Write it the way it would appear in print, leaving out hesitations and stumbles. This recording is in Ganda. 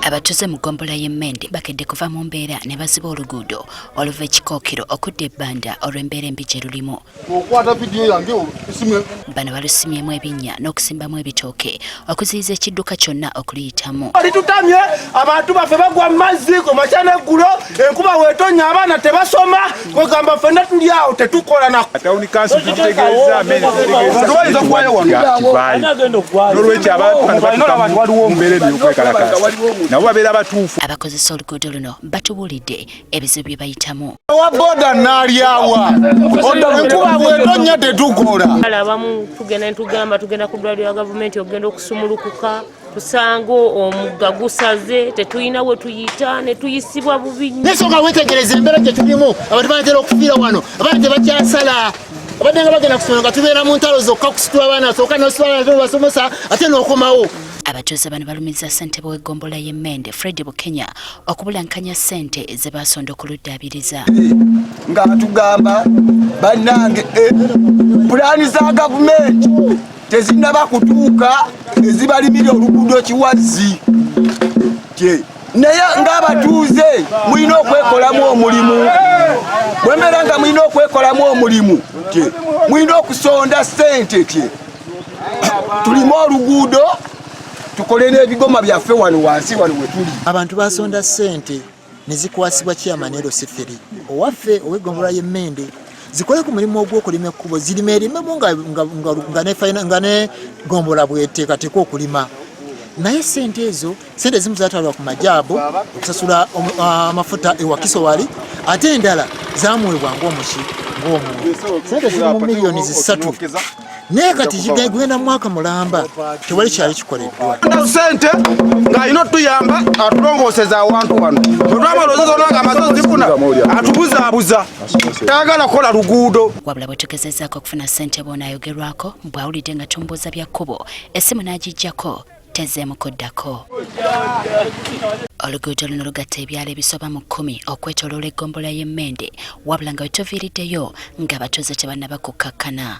Abatuuze mu ggombolola y'e Mmende bakedde kuva mu mbeera ne baziba oluguudo oluva e Kikookiro okudda e Bbanda olw'embeera embi gye lulimu. Okwata vidiyo yange esimu. Bano balusimyemu ebinnya n'okusimbamu ebitooke okuziyiza ekidduka kyonna okuliyitamu. Litutamye, abantu baffe bagwa mu mazzi ku makya n'eggulo, enkuba weetonya abaana tebasoma, kwegamba ffenna tuli awo tetukola na Tawuni kanso tutegeeza amene tutegeeza kivaayo n'olwekyo abantu bano batuuka mu mbeera eno ey'okwekalakaasa nabo babeera batuufu. Abakozesa oluguudo luno batubuulidde ebizibu bye bayitamu. Owa boda naalyawa enkuba bwetonya tetukola. Abamu tugenda netugamba tugenda ku ddwaliro lya gavumenti okugenda okusumulukuka tusanga omugga gusaze tetulina we tuyita ne tuyisibwa bubi nnyo. Naye soka wetegereza embeera gye tulimu, abantu banatera okufiira wano, abaana tebakyasala, abadde nga bagenda kusoma nga tubeera mu ntalo zokka kusitula abaana, sooka nositula abaana basomesa ate n'okomawo. Abatuuze bano balumiriza ssentebe w'eggombolola y'e Mmende Fred Bukenya okubulankanya ssente ze baasonda okuluddaabiriza. Ng'atugamba bannange pulaani za gavumenti tezinnaba kutuuka ezibalimira oluguudo Kiwazzi, naye ng'abatuuze mulina okwekolamu omulimu. Bwe mbeera nga mulina okwekolamu omulimu, mulina okusonda ssente tye tulime oluguudo tukole n'ebigoma byaffe wano wansi wano we tuli. Abantu basonda ssente ne zikwasibwa chairman LC3 owaffe ow'eggombolola y'e Mmende zikole ku mulimu ogw'okulima ekkubo, zirime erimemu nga ne ggombolola bw'eteekateeka okulima. Naye ssente ezo, ssente ezimu zatwalibwa ku majaabu okusasula amafuta e Wakiso wali, ate endala zamuweebwa ng'omuki ng'omuntu. Ssente ziri mu miliyoni 3, naye kati gugenda mwaka mulamba tewali kyali kikoleddwa. Ssente ng'alina otuyamba atulongooseza awantu wano, bwe twamala nga amaze ozifuna atubuzaabuza, tayagala kukola luguudo. Wabula bwe tugezezaako okufuna ssentebe ono ayogerwako, bw'awulidde nga tumbuuza bya kkubo, essimu n'agiggyako tezzeemu kuddako. Oluguudo luno lugatta ebyalo ebisoba mu 10 okwetooloola eggombolola y'e Mmende, wabula nga we tuviiriddeyo ng'abatuuze tebannaba kukkakkana.